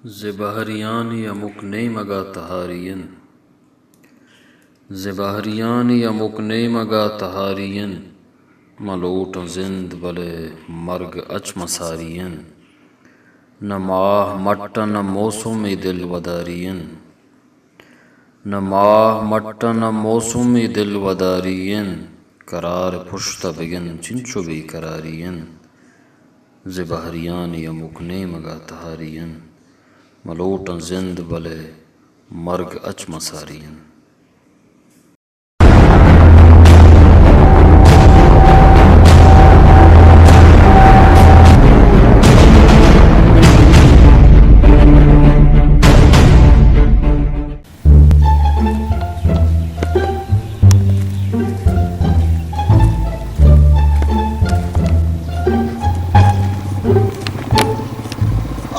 زبہریانی ہمک نیمگا تہاری انت۔ زبہریانی ہمک نیمگا تہاری انت۔ من لوٹاں زند بلے مرگ اچ من ساری انت۔ نہ ماہ مٹ ء نہ موسم ء دل وداری انت۔ نہ ماہ مٹ ء نہ موسم ء دل وداری انت۔ قرار پشت ء بگن چنچو بے قراری انت۔ زبہریانی ہمک نیمگ ء تہاری انت۔ من لوٹاں زند بلے مرگ اچ من ساری انت۔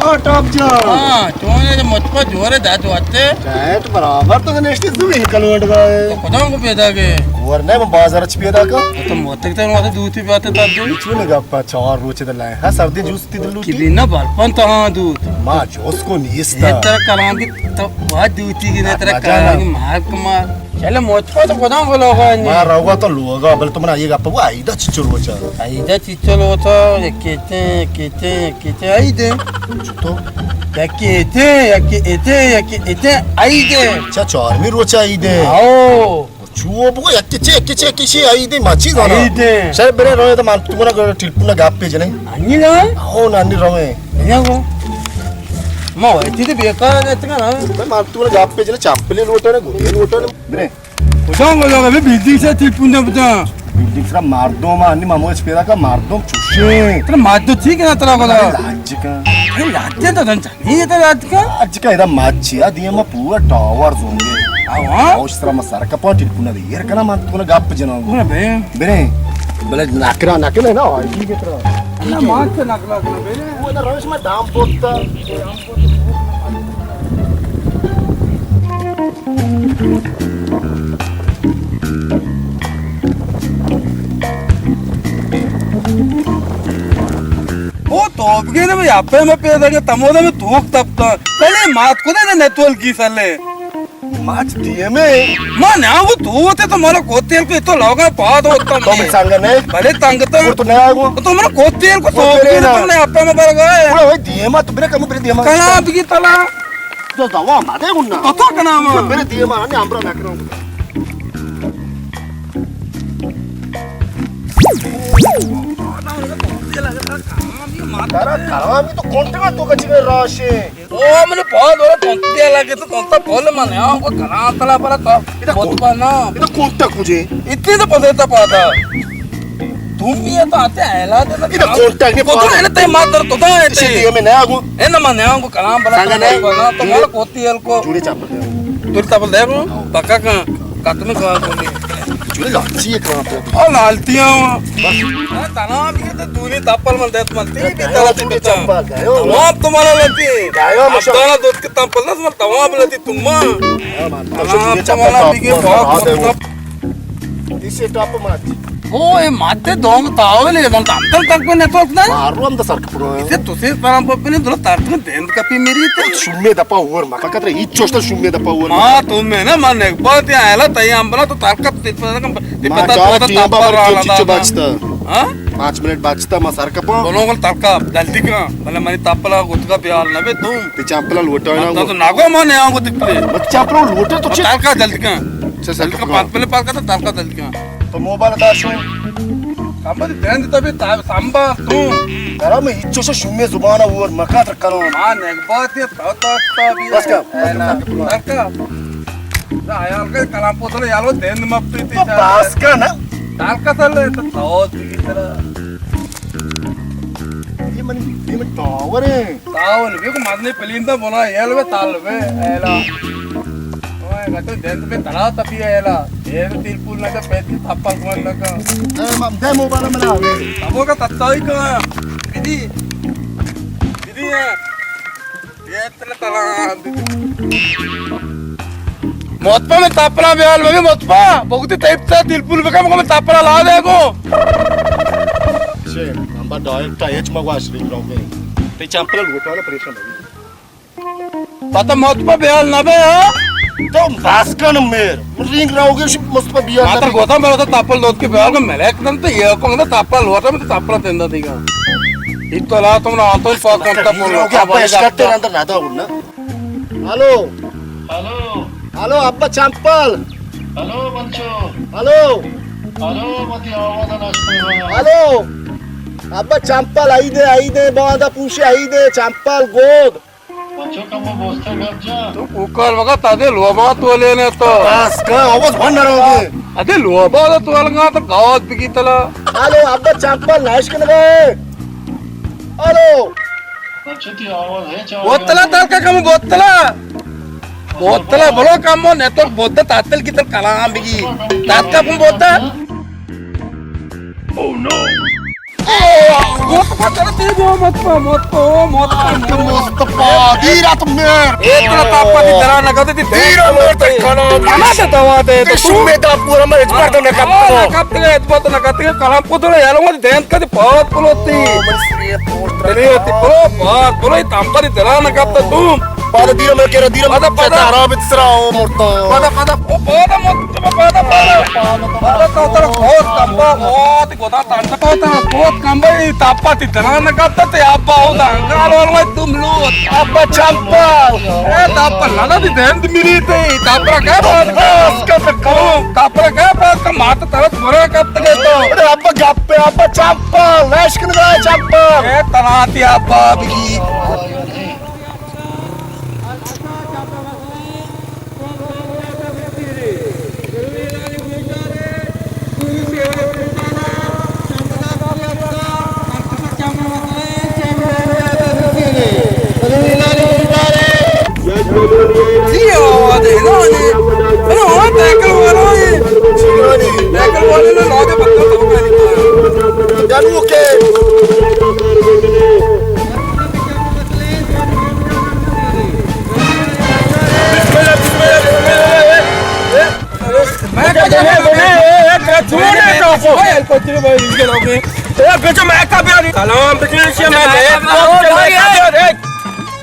آ، ٹاپ جان۔ ہاں، چون ہے مچ پا جوڑے دات واتے۔ ڈائٹ برابر تو نشتی زمین کلوٹ گئے۔ تو کدام کو پیدا گئے؟ ورنہ میں بازار چ پیدا کا۔ تو موتک تے واسطے دوتی پیاتے تا دو۔ چون گپا چار روچ دلائے۔ ہاں، سردی جوس تی دلوٹی۔ کلی نہ بال پن تو ہاں دوت۔ ما جوس کو نیستا۔ یہ ترا کلام کی تو بہت دوتی کی نہ ترا کلام کی مار کمار۔ چلے موت پا تو کدام کو لوگا نہیں۔ ما روگا تو لوگا، بل تو منا یہ گپا وہ عیدا چچو روچا۔ عیدا چچو روچا، یہ کہتے ہیں، کہتے ہیں، کہتے ہیں، عید ہے۔ تو؟ یا کہتے ہیں، یا کہتے ہیں، یا کہتے ہیں، عید ہے۔ اچھا، چارمی روچا عید ہے۔ آؤ۔ چو بگو، یکے چے، یکے چے، یکے چے، عید ما چی زانا؟ عید۔ شر برے روے تو من تو منا ٹیلیفون گپ پہ جنے۔ انی روے؟ ہو نا، انی روے۔ بنیا گو۔ ما وتی تو بیکار ہے اتنا نا۔ من تو منا گپ پہ جنے، چپلے لوٹا نا، گوڑے لوٹا نا۔ برے۔ کجا گو لوگا، بلڈنگ سے ٹیلیفون دے بتا۔ بلڈنگ سرا مردم، انی ماموش پیدا کا مردم چوشے۔ ترا مردم ٹھیک ہے نا ترا گو لوگا۔ لاج کا۔ لاج تو دن یہ تو رات کا؟ اج کا ادا ماچی ادی ما پورا ٹاور زون گے۔ آوا؟ اوش ترا ما سر کپا ٹیلیفون دے۔ ایر کنا من تو گپ جنا۔ برے۔ برے۔ بلے نکرا نکرا نا، آئی کی ترا۔ نا، ما چ نکلا کنا برے۔ وہ نا روش ما دام پوتا۔ او تو بگینے میں اپے میں پیدا کہ تمودا میں توک تپتا۔ پہلے مات کو دے نتول کی سلے۔ ماچ دیمے۔ ما نہ وہ تو تے تو مالا کو تیل کو تو لوگا پاد ہوتا تو میں۔ سنگ نے۔ بلے تنگ تو۔ تو نہ آگو۔ تو مالا کو تیل کو تو بگینے تو نے اپے میں برگا ہے۔ وہ دیما تو برے کم برے دیما۔ کنا بگی تلا۔ تو دوا ما دے گنا۔ تو تو کنا ما۔ برے دیما نے امرا نہ کرو۔ ترا کلامی تو کونٹگا تو کچی راشے۔ او، من پاد ورا تونتے لگے تو تونتا بول من آؤں کو کلام تلا پر تو ادا بہت کون-، بنا۔ ادا کونٹا کجے؟ اتنے تو پتے تا پاتا۔ تم بھی ہے تو آتے اہلا دے نا ادا کلام۔ کونٹا نہیں تو تو پاتا۔ ہے نا تے مات در تو تو ہے اسے تے۔ دیے میں نہ آگو۔ ہے نا من آؤں کو کلام بنا سانگا تو نہیں۔ بنا تو مال کوتی ہل کو۔ جوڑی چاپل دے۔ جوڑی چاپل دے کو۔ پکا کا۔ کتنے کلام کو۔ چوری لالچی ہے کلام پہ۔ او لالتیاں۔ بس۔ ہاں، تمام یہ تو دوری تپل من دیت من تی بھی تلا تو چپل۔ تمام تمہارا لگتی۔ اب دانا دوست کے تپل نہ تمام لگتی تم۔ تمام تمہارا بھی کے بہت۔ اسے ٹاپ مات۔ او، اے ماتے دونگ تاول ہے، من تم تل تک پہ نہ توک نا۔ مارو ہم تو سر کپڑو ہے۔ اسے تو سے پرام پہ نے دل تک میں دین کپی میری تے۔ شمے دپا اور مکا کترے ہیچ چوشتا شمے دپا اور ما مکا۔ تو میں نا من ایک بات یا ایلا تئی ہم بنا تو تلکا تے پتا کم تے ما پتا چار تو ٹیم تاپا بابر رہا چچو لگا۔ بچتا۔ ہاں؟ پانچ منٹ بچتا ما سر کپا۔ بولو گل تلکا جلدی کا، بلے منی تپلا گتگا بیال نہ بے تم۔ تے چاپلا لوٹا نا تو ناگو ما نے آنگو تکلے۔ بس چاپلا لوٹا تو چے؟ تلکا جلدی کا۔ اچھا، سر جلدی کا، کپا۔ پانچ پہلے پال کا تو تلکا جلدی کا۔ تو موبائل داشو۔ کمبر دند تبی تا-، سامبا تو۔ کرا میں ہچو سے شومے زبان اور مکات کرو۔ ہاں، نگبات یہ تا-، تا-، تا بھی بس کا، بس کا، ہے نا۔ بس کا۔ نہ، حیال کا کلام پوتلے یالو دند مپتی تی تو شاید۔ بس کا نا۔ دال کا سر لے، تو تو کی طرح۔ یہ من، یہ من ٹاور ہے۔ تاول، بے کو مزنی پلین دا بولا، ایل وے تال وے، ایلا۔ اوئے، گٹو دند پہ تلا تپی ایلا۔ ایر تیل پول نہ کا، پیتی تپل کون نہ کا۔ دے م-، دے موبائل منا۔ تبو کا تتائی کا۔ بیدی۔ بیدی ہے۔ یہ اتنا تلا۔ موت پہ میں تپلا بیال، میں موت پہ۔ بگتی تیپ تا تیل پول بکا، مگو میں تپلا لا دے گو۔ شے، ہم با ڈائریکٹ ایچ مگواش رنگ رہو گے۔ تے چمپل گوٹا نا پریشان ہوئی۔ پتہ مت پہ بیال نہ بے، ہاں؟ تو بس کن میر۔ رینگ راوگے شی مست پہ بیال ما نہ تر بے۔ گوتا میرا تو تپل دوت کے بیال کو ملک دن تو یہ کو مطلب تپل لوٹا میں تو تپل تندا دیگا۔ اتو لا تم نا آتو پاک کن تپل لوٹا۔ ابا اشکتے اندر نہ دا نا۔ ہلو۔ ہلو۔ ہلو، ابا چمپل۔ ہلو، بچو۔ ہلو۔ ہلو، متی آواز نہ سنوا۔ ہلو۔ ابا چمپل، آئی دے، آئی دے، باندا پوشی، آئی دے، چمپل، گود۔ بچو، کمو بوستے گپ جا۔ تو کوکار مگا تادے لوبا تو لینے تو۔ بس کا آواز بند نہ رہو گے۔ ادے لوبا تو الگا تو گاوت بگی تلا۔ ہلو، ابا چمپل، نہ اشکن گئے۔ ہلو۔ بوتلا تلکا کمو بوتلا۔ بوتلا بلو کمو نیتورک بوتلا تاتل کی تل کلام بگی۔ تاتکا کم بوتا۔ Oh no! مصطفیٰ، چلو تیز ہو، مصطفیٰ، مصطفیٰ، مصطفیٰ، مصطفیٰ۔ مصطفیٰ، دیر ات میر۔ اے ترا تاپا دی درا نہ کتے، دیر میر تک کلام۔ انا تے دوا دے، تو شمے دا پورا میں اجبار دے نہ کتے۔ نہ کتے، اجبار نہ کتے، کلام کو تو یالو مت دین کتے۔ پات پلوتی۔ او، من سریت پورت۔ سریت پلو، پات پلو، تام پر دلا نہ کپتا تو۔ پادا دیر مر کے دیر مر پادا، پادا۔ چتا رابط سرا او مرتا۔ پادا، پادا، او پادا مت، پادا، پادا۔ پادا تو تر بہت کمبا، بہت گودا تانتا تو تر بہت کمبا، ای تاپا تی دلا نہ کپتا تے ابا او دا انگال اور میں تم لوت۔ ابا چمپل۔ اے تاپا لگا دی دین دی میری تے، تاپا کیا بات کر؟ تاپا کیا بات کر؟ مات ترت برا کپتا تو۔ ابا گپ پہ ابا چمپل، ریشکن گا چمپل۔ اے تراتی ابا بگی۔ جی، آواز ہے نا، جی۔ ارے، وہاں سائیکل والا ہے۔ سائیکل والے نے لا کے پتھر تو پہلے جانو کے۔ بسم اللہ، بسم اللہ، بسم اللہ، اے، اے۔ میں کہا جانا، اے، اے، اے، چھوڑ دے تو۔ اے، بیچو میں کا بھی۔ سلام، بسم اللہ، میں، میں، میں، میں، میں،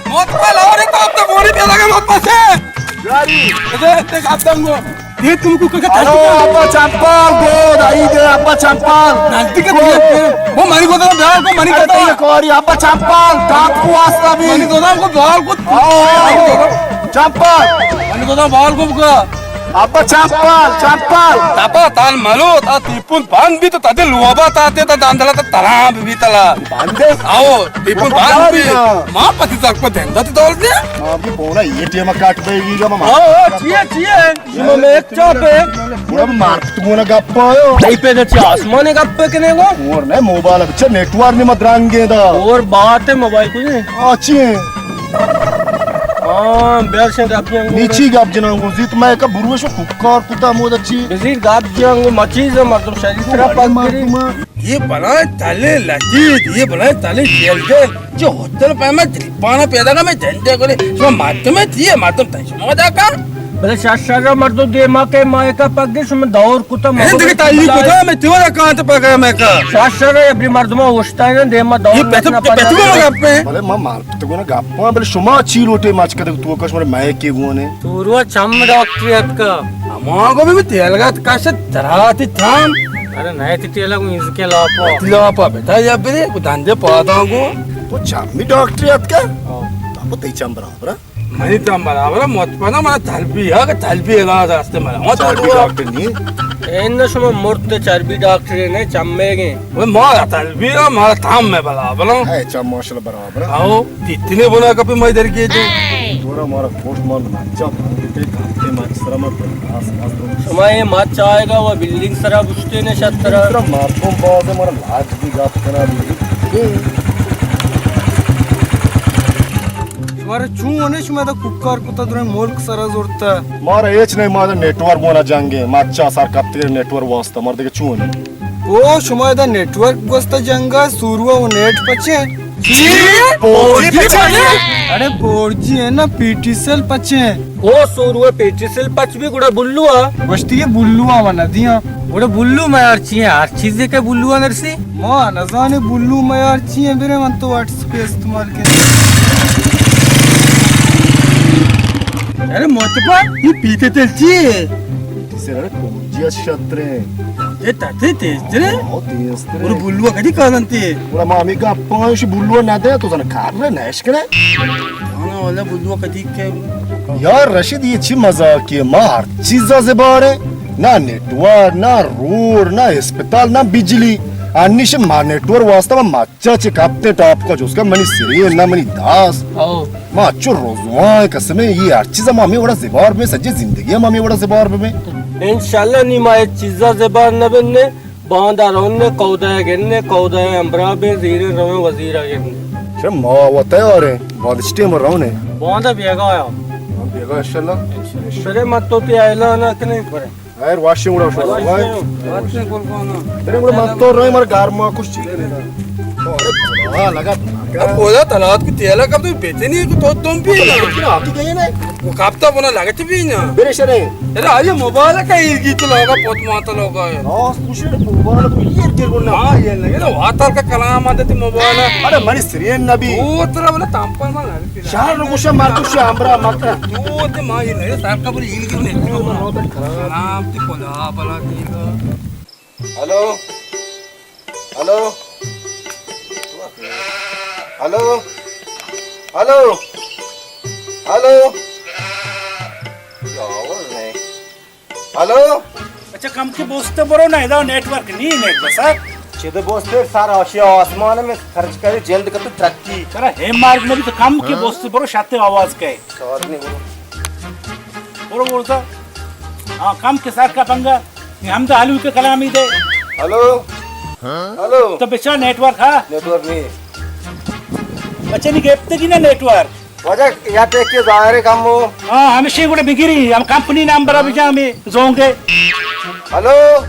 موت والا اور تو اب تو گولی پہ لگا موت پاسے۔ جاری۔ اے، اے، آپ دنگو۔ یہ تم کو کہا ہلو، ابا چمپل، گود، آئی دے، ابا چمپل۔ نزدیک ہے تمہیں۔ وہ منی کو تو ڈال کو منی ارے، کرتا تو ہے۔ یہ کوری، ابا چمپل، ڈاکو واسطہ بھی۔ منی تو ڈال کو، ڈال کو۔ آؤ، آؤ۔ چمپل۔ منی تو ڈال کو بکا۔ ابا چمپل، چمپل۔ تپا تان ملو، تا تیپون بند بھی تو تدے لوبا تا تے تا داندلا تا ترام بھی تلا۔ بند ہے؟ آؤ، تیپون بند بھی۔ ما پتی تک پہ دندا تے دول دے۔ ما بھی پونا اے ٹی ایم کٹ پہ گی گا ما۔ آؤ، آؤ، چیے، چیے۔ شما میک چاپے؟ گڑا مارکت گونا گپ آیو۔ تئی پہ چہ آسمان گپ کنے گو؟ اور نہ موبائل بچا نیٹ ورک نی مدرانگے دا۔ اور بات ہے موبائل کو نہیں۔ آ، چی ہے؟ ہاں، بیار سے گپ جنگو۔ نیچی گپ جنگو۔ زیت میں کا بروش کار کتا مودا چی۔ بزیر گپ جنگو مچیز مردم شریف را پاک کری۔ یہ بلائیں تلے لطیف، یہ بلائیں تلے جیل جیل۔ جو ہوتل پہ میں دلیپانا پیدا کا میں جنڈے کو لے۔ شما مردم ہے، تیے مردم تن شما دا کا؟ بلے شاشر مردم دیما کے مائے کا پگے شما دور کتا اے مردم دیکھ تائی کتا میں تیورا کانت پگا میں کا۔ شاشر ابری مردم اوشتا ہے دیما دور یہ پیتو، کتا پیتو پگا۔ گپ ہے۔ بلے ما مار تو گونا گپ، بلے شما چی لوٹے مچ کدے تو کش مر میں کے گونے۔ تو رو چم ڈاکٹر اتکا۔ ہما گو بھی تیل گات کاشت دراتی تھام۔ ارے نہیں تی تیلا کو انز کے لاپا۔ تی لاپا بیٹا یا بری کو دندے پادا گو۔ تو چمی ڈاکٹر اتکا؟ ہاں۔ تو تی چم برابر۔ منی تم برابر مت پنا، منا تلبی ہے کہ تلبی علاج ہستے منا۔ مت چربی ڈاکٹر نہیں۔ این شما مرد چربی ڈاکٹر نے چمے گے۔ وہ مارا تلبی ہے، مارا تام میں برابر۔ ہے چم ماشاءاللہ برابر۔ آؤ، تیتنے بنا کپی مائی در کے دے۔ تورا مارا کوٹ مان مچا بھنگتے کھاتے مچ سرا مت آس آس۔ شما یہ مچ آئے گا وہ بلڈنگ سرا گشتے نے شترا۔ سرا مار کو باز ہے، مارا لاج بھی گاپ کرا بھی۔ شمارا چون ہے، شما دا کوکار کتا دریں ملک سرا زورتا؟ مارا ہیچ نہیں، مارا نیٹ ورک بونا جنگے، مچا سر کپتے نیٹ ورک واسطہ، مار دیگه چون ہے؟ او شما دا نیٹ ورک گوستا جنگا، سوروا و نیٹ پچے؟ چی؟ فور جی پچے؟ ارے فور جی ہے نا، پی ٹی سیل پچے۔ او سوروا پی ٹی سیل پچ بھی گڑا بلو آ؟ گوشتی ہے بلو آ، من ندیاں۔ گڑا بلو میار چی ہے؟ ہر چیزے کے بلو آ نرسی؟ ما نزانے بلو میار چی ہے، برے من تو واٹس ایپ استعمال کریں۔ ارے متپا، یہ پیتے تل چی ہے؟ سر، ارے کونجی از شتریں۔ یہ تتے تیزتریں؟ ہاں، تیزتریں۔ اور بلوا کدی کازنتی؟ اور ما ہمیں گپاں، شی بلوا نہ دے، تو زن کار رہے نش کرے۔ جانا والا بلوا کدی کے؟ یار رشید، یہ چی مذاقی ہے؟ ما ہر چیزا زباریں، نہ نیٹورک، نہ روڈ، نہ اسپتال، نہ بجلی۔ انیش ما نیٹورک واسطہ ما چا چہ کپتیں ٹاپکا جوز کن، منی سرے نہ منی داس۔ او۔ ما چو روزوان قسمیں، یہ ہر چیز ما ہمیں وڑا زبار بیں، سجے زندگی ہم ہمیں وڑا زبار بیں۔ انشاءاللہ نی ما ہچ چیزا زبار نہ بنے، باندا رونے، کودہ گنے، کودہ ہمراہ بیں، زیرے رویں وزیرا گنے۔ چہ ما و تیاریں، باند چٹے ما رونے۔ باندا بیگا آیا۔ ہم بیگا انشاءاللہ۔ برے مت تو تی اعلان کنے برے۔ خیر، واشی گڑا شو، بھائی۔ واشی۔ تیرے گڑا من تو رہے مر گار ما کچھ چیز نہیں نا۔ ارے، ہاں، لگا۔ اب بولا تلات کو تیلا کب تو بیچے نہیں کو تو تم بھی نا۔ کیا آتی کہیں نہیں؟ وہ کب تو بنا لگا چھ بھی نا۔ برے شرے۔ ارے، آج موبائل کا یہ گیت لوگا، پوت ماتا لوگا ہے۔ ہاں، کچھ موبائل کو یہ گر گنا۔ ہاں، یہ لگے نا، واتر کا کلام آتے تھے موبائل۔ ارے، منی سرین نبی۔ وہ ترا بولا تام پر مانا۔ شہر رو گوشہ مردوشی ہمراہ مکن۔ تو تے ما یہ نہیں، سر کا بری یہ کیوں نہیں؟ سلام تے کلا بلا دیگا۔ Hello? Hello? Hello? Hello? Hello? کیا آواز نہیں؟ ہلو؟ اچھا، کم کے بوستے برو نا، ادا نیٹ ورک نہیں، نیٹ بسر۔ چہ دے بوستے سر آشی آسمان میں خرچ کرے جند کا تو ترقی۔ ترا ہے مارگ نبی تو کم کے بوستے برو، شاتے آواز کئے۔ سوال نہیں برو۔ برو برو سا۔ ہاں، کم کے سر کا پنگا۔ یہ ہم تو ہلو کے کلامی دے۔ ہلو؟ ہلو؟ تو بچا نیٹ ورک ہا؟ نیٹ ورک نہیں۔ اچھا، نہیں گپتے کی نا نیٹ ورک؟ واجہ یا ٹیک کے ظاہر ہے کم ہو۔ ہاں، ہمیشہ گڑے بگیری، ہم کمپنی نمبر ابھی جا ہمیں زونگے۔ ہلو؟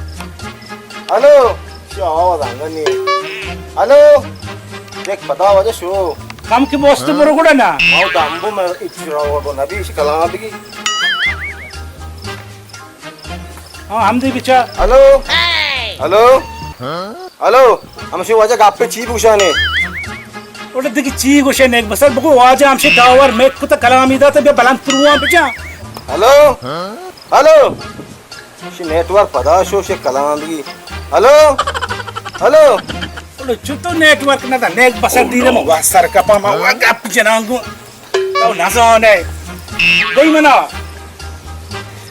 ہلو؟ چی آواز آنگا نہیں۔ ہلو؟ دیکھ پتا واجہ شو۔ کم کے بوستے برو گڑا نا۔ آو دامبو میں اچ راو نبی اش کلام بگی۔ ہاں، ہم دے بچا۔ ہلو؟ ہلو؟ ہلو؟ ہمشی واجہ گپے چی بگوشانے؟ اوڑے دیگه چی گوشے نیک بسر، بگو واجہ ہمشی داور میک کتا کلامی داتا بیا بلند تروان بچا۔ ہلو؟ ہلو؟ شی نیٹ ورک پدا شو شی کلام دی۔ ہلو؟ ہلو؟ اوڑے چو تو نیٹ ورک نہ دا، نیک بسر دیرے ما وا سر کپا ما وا گپ جنانگو۔ تو نزانے۔ بے منا۔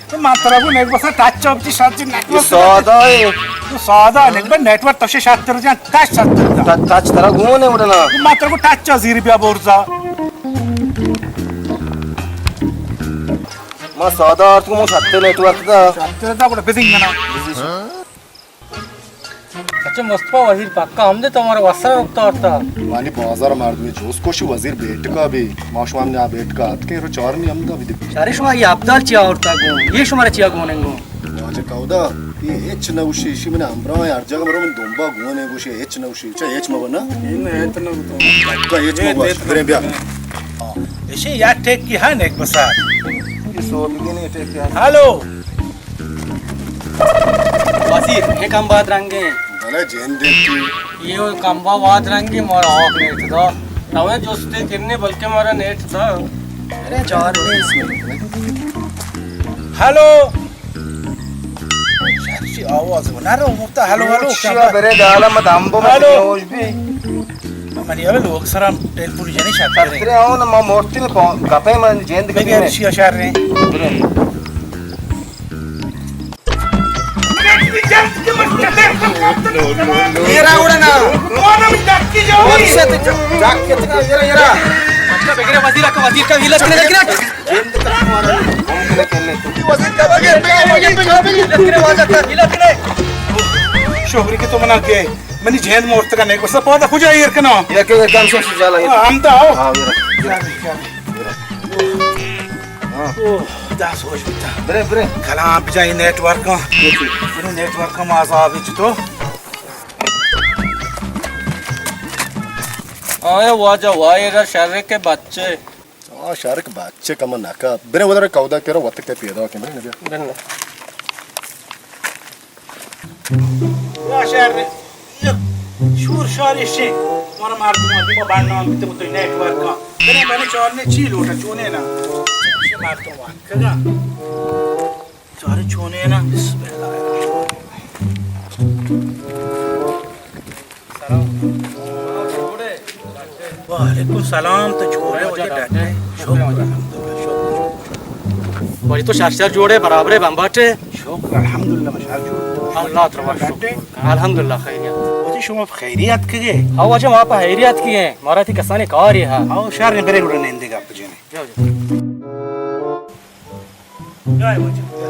تو من ترا گو نیک بسا ٹچ اپ چی شاد چی نیک بسا۔ سادہ ہے۔ تو سادہ نیک بس نیٹ ورک تشے شاد تر جان ٹچ شاد تر جان۔ ٹچ ترا گو نے اڑنا۔ من ترا گو ٹچ زیر بیا بورزا۔ ما سادہ آرت کو مو شاد نیٹ ورک دا۔ شاد تر دا گڑا بدین منا۔ اچھا مصطفی وزیر پکا ہم دے تو ہمارا وسرا رکتا آرتا۔ وانی بازار مردمی جوس کوشی وزیر بیٹکا بھی، ما شما ہم نیا بیٹکا اتکے رو چار می ہم دا بھی دے۔ ارے شما یہ ابدال چیا آورتا گون؟ یہ شما را چیا گون انگو؟ واجہ کودا، یہ ہچ نہ گوشی، شی من امرا ہر جگہ مرو من دنبا گون ہے گوشی ہچ نہ گوشی، چا ہچ مبنا؟ یہ نہ ہچ نہ گوشی۔ پکا ہچ مبنا، برے بیا۔ ایشی یا ٹیک کی ہاں نیک بسا۔ یہ سو بگی نہیں ٹیک کی۔ ہلو۔ وزیر، یہ کمبا درنگیں۔ بلے جند انت۔ یہ کمبا واد رنگیں، مارا آخ نیٹ دا۔ روے جستے کرنے، بلکہ مارا نیٹ دا۔ ارے جان نہیں اس میں۔ ہلو۔ شخصی آواز نہ رو، مفتا ہلو ہلو۔ شیا برے دالا مت امبو مت ہلو۔ نوش بھی۔ منی اول لوگ سرا ٹیلیفون جنی شاکر۔ ترے آؤ نا، ما مورتی میں پہن-، گپے من جند بگے کبھی رشیا شر رہے۔ برے۔ میرا اڑنا۔ وزیر کا، وزیر کا ویلت کرے، کرے۔ وزیر کا وزیر کا ویلت کرے۔ شوہری کہ تو منا گئے، منی جند مورتگا نہیں، گوشتا پادا کجا ایر کنا؟ ایر کے، ایر کے ہم شو جالا ایر۔ ہاں، ہم تا آؤ۔ ہاں، ایر۔ اوہ، دست خوش بیتا۔ برے، برے۔ کلام بجائی نیٹ ورک۔ برے نیٹ ورک ما عذاب چتو۔ آیا واجہ وائر شر کے بچے۔ آ شرک بچے کم نکا۔ برے ودر کودا کرا وت کے پیدا کے برے نبیا۔ برے۔ وا شر شور شاری شی۔ مارا مردم آدم با برنامہ بیتے بوتے نیٹ ورک۔ برے برے چارنے چی لوٹا چونے نا۔ مردم اتکگاں۔ چارے چونیں نا؟ بسم اللہ الرحمن الرحیم۔ سلام۔ وعلیکم سلام، تو جوڑ ئے؟ واجہ ڈاکٹر۔ شکر الحمدللہ، شکر۔ واجہ تو شر شر جوڑ ئے، برابر ئے، بمباٹ ئے؟ شکر الحمدللہ، من شر جوڑ۔ اللہ ترا شکر۔ الحمدللہ خیریت۔ واجہ شما خیریت کئے؟ ہاں واجہ ما پہ خیریت کئے، مارا تئی کسانیں کارے ہا۔ ہاں شر، برے گڑا نندے گپ جنے۔ جاؤ، جاؤ۔ بیا واجہ، بیا۔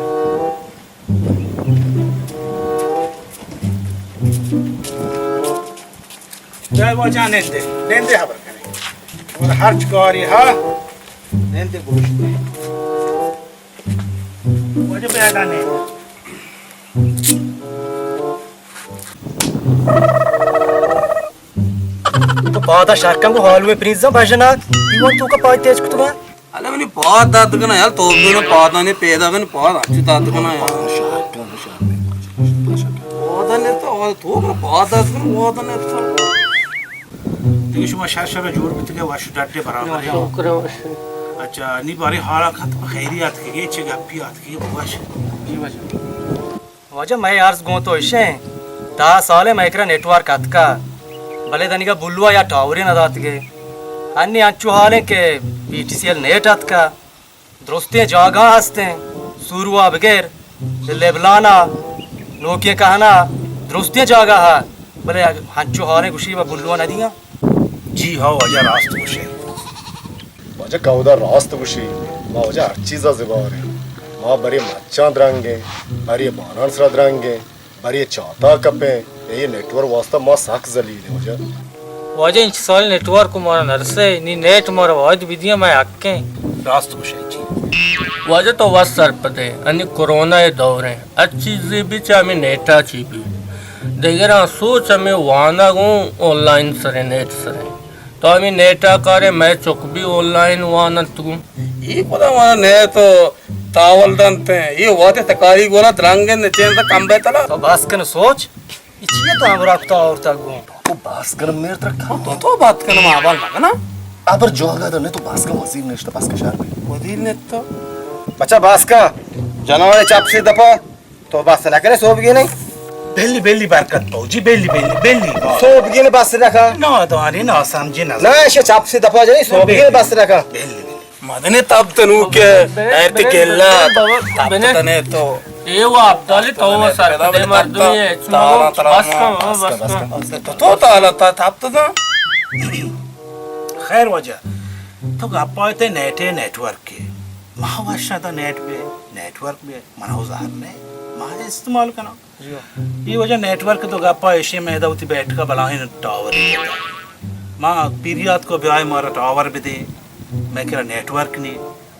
بیا واجہ، نندے، نندے خبر کنے۔ اور ہرچ کاری ہا، نندے گوش دے۔ واجہ بیا نندے۔ تو پادا شرکن گو حالوے پرینزاں بجنات، دیوان تو کا پای تیز کتگا؟ الا منی پاد درد کناں یار، تو بنا پادانی پیدا کن، پاد ہنچو درد کناں یار۔ پادا نے تو، تو بنا پاد درد کن، پادا نے تو۔ دیگه شما شر شر جوڑ بیتگے، وش ڈڈے برابر ہے۔ شکر وش۔ اچھا، نی بارے حالا ختم، خیری آتکگے، چه گپی آتکگے، وش۔ جی واجہ۔ واجہ مئے عرض گوں تو اشیں، دہ سالیں مئے کرا نیٹورک اتکا، بلے دنیگا بلوا یا ٹاورے نہ داتگے۔ انی انچو حالیں کہ B T C L net اتکا، درستیں جاگہ ہستیں، سوروا بگر، لبلانا، نوکیں کہنا، درستیں جاگہ ہا، بلے ہنچو حالیں گوشی و بلوا نہ دیاں۔ جی ہاں واجہ راست گوشے۔ واجہ کہودا راست گوشی، ما واجہ ہر چیزا زباریں۔ ما برے مچاں درنگیں، برے بانان سرا درنگیں، برے چاتا کپیں۔ اے نیٹورک واسطہ ما سک ذلیلیں واجہ۔ واجہ انچ سال نیٹورک مارا نرسے، نی نیٹ مارا واحد بدیاں، مئے حقیں۔ راست گوشے جی۔ واجہ تو وس سرپدے، انی کرونا دوریں، ہر چیزے بھی چاہے ہمیں نیٹا چی بھی۔ دگراں سوچ ہمیں وانگ اوں آن لائن سریں، نیٹ سریں۔ تو ہمیں نیٹا کارے، مئے چک بھی آن لائن واننت گوں۔ اے پدا مارا نیٹ تو تاول دنت، اے وہدے تکاری گولا درنگ انت، چین تو کم بیتلا۔ تو بس کن سوچ، اے چیئے تو ہمراہ کتا آورتا گوں؟ تو بس کن میر ترکا۔ تو، تو بات کن ما بال مکنا۔ ابر جوگا تو نے تو بس کن وزیر نشتا بس کشار بھی۔ وزیر نے تو۔ بچا بس کا، جنوارے چپ سے دپا۔ تو بس نہ کرے سوبگینے؟ بلی، بلی برکت پوجی، بلی، بلی، بلی۔ سوبگینے بس نہ کا؟ نادانی، ناسمجھی، نہ۔ نہ، ایشی چپ سے دپا جائی، سوبگینے بلی۔ بس نہ کا؟ بلی، بلی۔ مدنے تب تنو کے، ایت گلا، تب تنے تو۔ اے و عبدالی تو و سرپدے مردمی ہے، چونو بس کن، بس کن۔ تو، تو تالا تا تب تا۔ خیر واجہ، تو گپا تے نیٹ ہے، نیٹورک ہے۔ ما وشا تا نیٹ بے، نیٹورک بے۔ منا و زہر نہ، ما استعمال کناں۔ جی۔ اے واجہ نیٹورک تو گپا ایشی، مئے ادا وتی بیٹھکا بلاہیں ٹاور۔ ما پریات کو بیائے مارا ٹاور بدے، مئے کرا نیٹورک نی،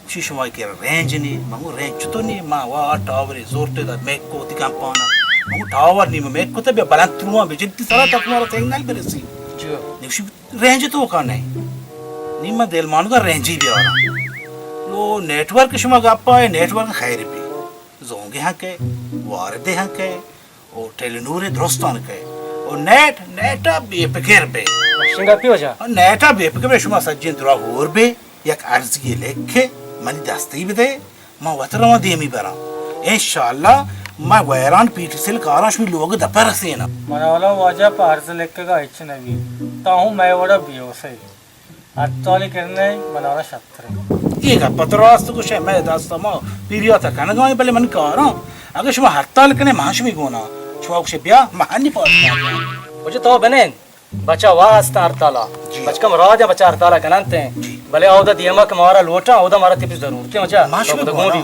چی شما کرا رینج نی، من گو رینج چطور نی، ما وا ٹاور زورتے دا میک کو وتی کمپانا۔ من گو ٹاور نی، من میک کو تے بیا بلند ترواں بے جدی سرا تک مارا سگنل برسی۔ جی۔ نوشی رینج تو کا نہیں۔ نی من دل مانگا رینجی بیارا۔ لو نیٹورک شما گپا ہے، نیٹورک خیر بی۔ زونگے ہاں کئے، واردے ہاں کئے، او ٹیلی نورے درستان کئے، او نیٹ، نیٹا بے پکر بے۔ شنگا پی وجہ؟ او نیٹا بے پکر بے، شما سجین درا ہور بے، یک عرضی لکھے، منی دستی بدے، ما وت رواں دیمی براں۔ انشاءاللہ ما ویران پی ٹی سی ایل کاراں شمی لوگ دپا رسینا۔ منا والا واجہ پہ عرض لکھگا ہچ نبی، تا ہوں مئے وڑا بیوسے۔ ہڑتالے کرنے منارا شتریں۔ اے گپ تو راست گوشے، مئے دست ما پیریا تا کنگا ایں، بلے من کاراں۔ اگہ شما ہڑتال کنے، ما شمی گونا۔ شما گوشے بیا، ما ہنی پاس کن۔ واجہ تو بنین، بچا وا ہستاں ہڑتالا۔ جی۔ بچکا مراد یا بچا ہڑتالا کننت ہیں۔ جی۔ بلے اودا دیما کہ مارا لوٹاں، اودا مارا تپس ضرورت ہے، واجہ۔ ما شمی گونا۔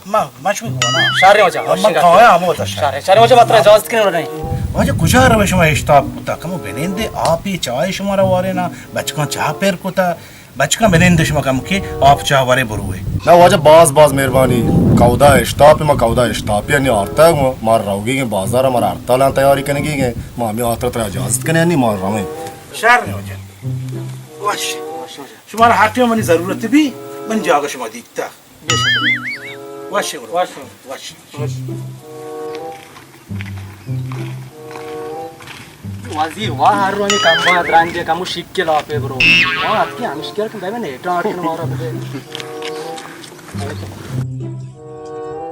ما، ما شمی گونا۔ شر واجہ، ما وشنگ کایا ہمو تا شر۔ شر، شر واجہ، متر اجازت کنے نہیں۔ واجہ کجا روے شما اشتاپ کتا، کمو بنین دے، آپی چائے شما را وارے نا۔ بچکاں چاہ پر کتا، بچکاں بنند شما کم کہ آپ چاہ ورے بروے۔ نہ واجہ، باز باز مہربانی۔ کہودا اشتاپ، ما کہودا اشتاپی انی آرتگ، ما روگی گیں بازار، مارا ہڑتالاں تیاری کنگی گیں، ما ہمیں آترا ترا اجازت کنے انی ما رویں۔ شر نہ واجہ۔ وش۔ شمارا ہر ٹائم منی ضرورت بی، من جاگہ شما دیتا۔ وش۔ وش۔ وش۔ وزیر، واہ، ہر روزی کم با درنگ، کمو شکل آپے برو۔ واہ، اتکی ہمشکر کن بے نیٹا آٹکن مارا بدے۔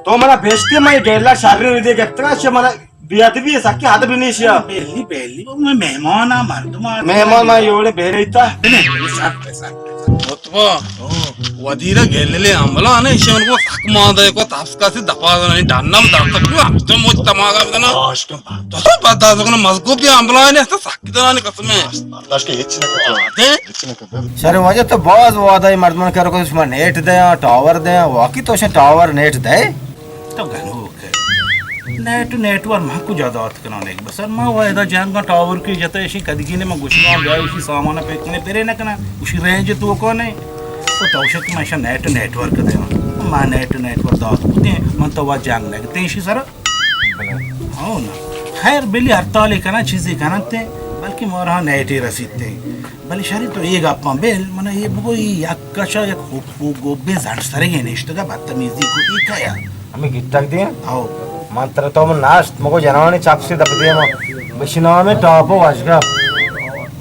تو منا بیشتے، من گیلا شر ردے گپتگا، چہ منا بے ادبی سکی حد بنیشیا۔ بیلی، بیلی، وہ میں مہمان آ، مردم آ۔ مہمان ما یوڑے بیریتا۔ بلے، بلے، سر پہ سر۔ مطبع، ودیرہ گیللے عملہ نے، ایشی من کو سک ماندہ کو تفس کا سے دفعہ نہیں ڈنم در تک ہم تو مجھ تماغا بدنا۔ تو سب بدا سکنا مزگو بھی عملہ نے، تو سک دنا نے قسم ہے۔ اللہ کے ہچ نہ کرتا۔ دے؟ ہچ نہ کرتا۔ سر واجہ تو باز وعدہ مردمان کرو کہ شما نیٹ دیاں، ٹاور دیاں، واقعی تو شما ٹاور نیٹ دے؟ تو گنوک ئے۔ نیٹ، نیٹورک من کجا دات کناں؟ بسر ما وعدہ جنگاں ٹاور کی جتا، ایشی کدگی نے من گوشگاں بیا ایشی سامان پیک کنے پرے نہ کناں، ایشی رینج تو کون ہے؟ تو تو شک من ایشا نیٹ، نیٹورک دے، ما نیٹ، نیٹورک دات بوتے، من تو وا جنگ نہ کتے ایشی سر۔ ہاں نا۔ خیر بلی ہڑتالے کناں، چیزے کناں تے، بلکہ مارا نیٹے رسیتے۔ بلے شری تو اے گپاں بل، من اے بگو اے یک کشا یک خوب گوبیں زنڈ سرگے نشتگا بدتمیزی کو اے کیا؟ ہمیں گٹک دیں؟ آؤ۔ من ترا تو من ناشت، مگو جنانی چپ سے دپ دے ما۔ بشی نام ٹاپ و وشگپ۔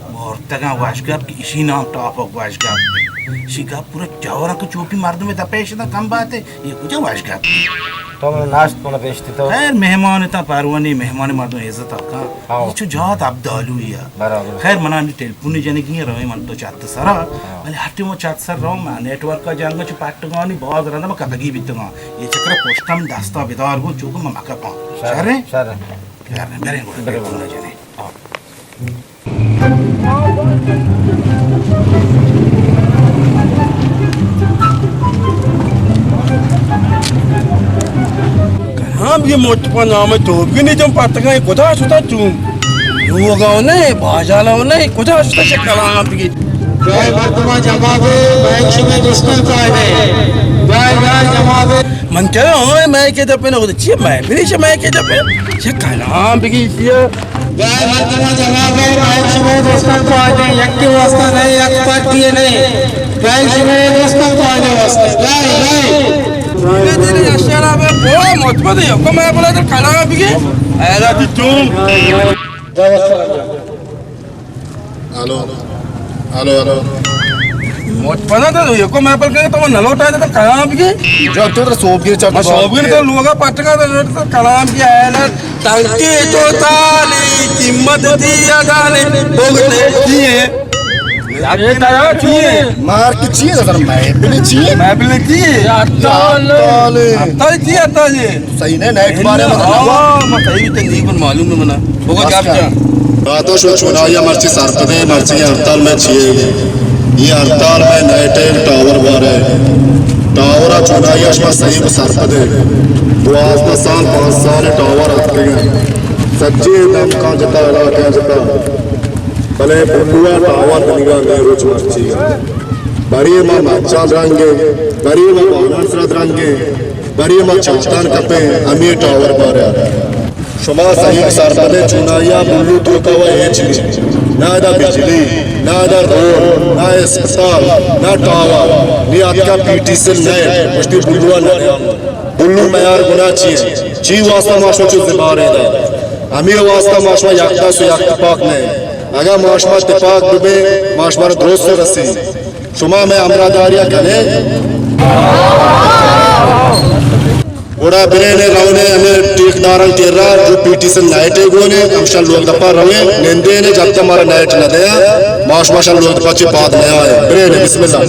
مورتگا وشگپ کہ اشی نام ٹاپ و وشگپ۔ شی گپ پورا جاوراں کہ چوپی مردم دپے شدن کم باتے، اے کجا وشگپ؟ تو من ناشت من پیشتی تو۔ خیر مہمان تا پروانی، مہمان مردم عزت کا۔ ہاں۔ اے چو جات عبدالو یا۔ برابر۔ خیر، منا نی ٹیلیفون جنگی رویں من تو چات سرا۔ ہاں۔ ولی ہر ٹیم چات سر رو، من نیٹورک جنگ چ پٹگانی باز رندا ما کتگی بیتگاں۔ اے چکر پشتم دستا بدار گو چوکو ما مکپاں۔ شر۔ شر۔ شر۔ شر۔ بریں گو بریں۔ ٹیلیفون جنے۔ ہاں۔ ہاں، یہ موٹ پر نام تو بھی نہیں جم پتگا، کدا شتا تو؟ لوگا نہیں، باجالا نہیں، کدا شتا چہ کلام بگی؟ جائے مردمان جمع بے، مئے شمئے دوستان قائدے۔ جائے، جائے جمع بے۔ من کہہ رہا ہوں، مئے کے دپے نہ ہوتے، چی مئے، پھر چی مئے کے دپے؟ چی کلام بگی چی؟ جائے مردمان جمع بے، مئے شمئے دوستان قائدے، یکی واسطہ نہیں، یک پارٹی نہیں۔ جائے شمئے دوستان قائدے واسطہ۔ جائے، جائے۔ یہ دل اشارہ میں بہت مطمئن ہے، کو مئے بولا تو کلام بگی؟ ایرا تی چون۔ Hello, hello, hello. موچ پدا تو یکو محفل کرے تو نہ لوٹا تو کلام بگی؟ جو تو تو سوب گیر چاٹ، سوب گیر تو لوگا پٹکا تو کلام بگی ہے نا۔ تنکی تو تالی قیمت دی ادانے بوگتے کی ہے؟ یہ ترا کی ہے؟ مار کی چیز اگر محفل چی ہے؟ محفل کی ہے؟ اتال۔ اتال کی اتال ہے؟ صحیح نے، نیٹ بارے میں تو ہاں، میں صحیح تقریباً معلوم ہے منا۔ بگو جاب جان۔ راتو شو چونایا مرچی سرپدے، مرچی ہڑتال میں چیے۔ یہ ہڑتال میں نیٹ ٹاور بارے۔ ٹاور چونایا شما صحیح سرپدے۔ دوازدہ سال، پانچ سال ٹاور اتکگے۔ سجے دم کا جتا، علاقہ جتا۔ بلے بلوا ٹاور دنگا نے روچ مرچی۔ بری ما مچا درنگے، بری ما بانان سرا درنگے۔ بری ما چاہتان کپیں ہمے ٹاور بارے۔ شما صحیح سرپدے چونایا بلو توکا و ہچ نہیں۔ نہ ادا بجلی، نہ ادا روڈ، نہ اسپتال، نہ ٹاور، نی اتکا پی ٹی سی نیٹ، پشتی بلو نہ۔ بلو میار گنا چی؟ چی واسطہ ما شما چو زبارے دا؟ ہمے واسطہ ما شما یک دست و یک تپاک نہیں۔ اگر ما شما تپاک ببے، ما شما را درست رسی۔ شما مئے ہمراہ داریا کنے؟ گڑا برین رونے ہمیں ٹھیکداران کرا جو پی ٹی سی نیٹے گونے، ہم شل لوگ دپا رویں، نندے نے جب تک ہمارا نیٹ نہ دیا، ماش ماش لوگ دپا چی پاد نہ آئے۔ برین، بسم اللہ۔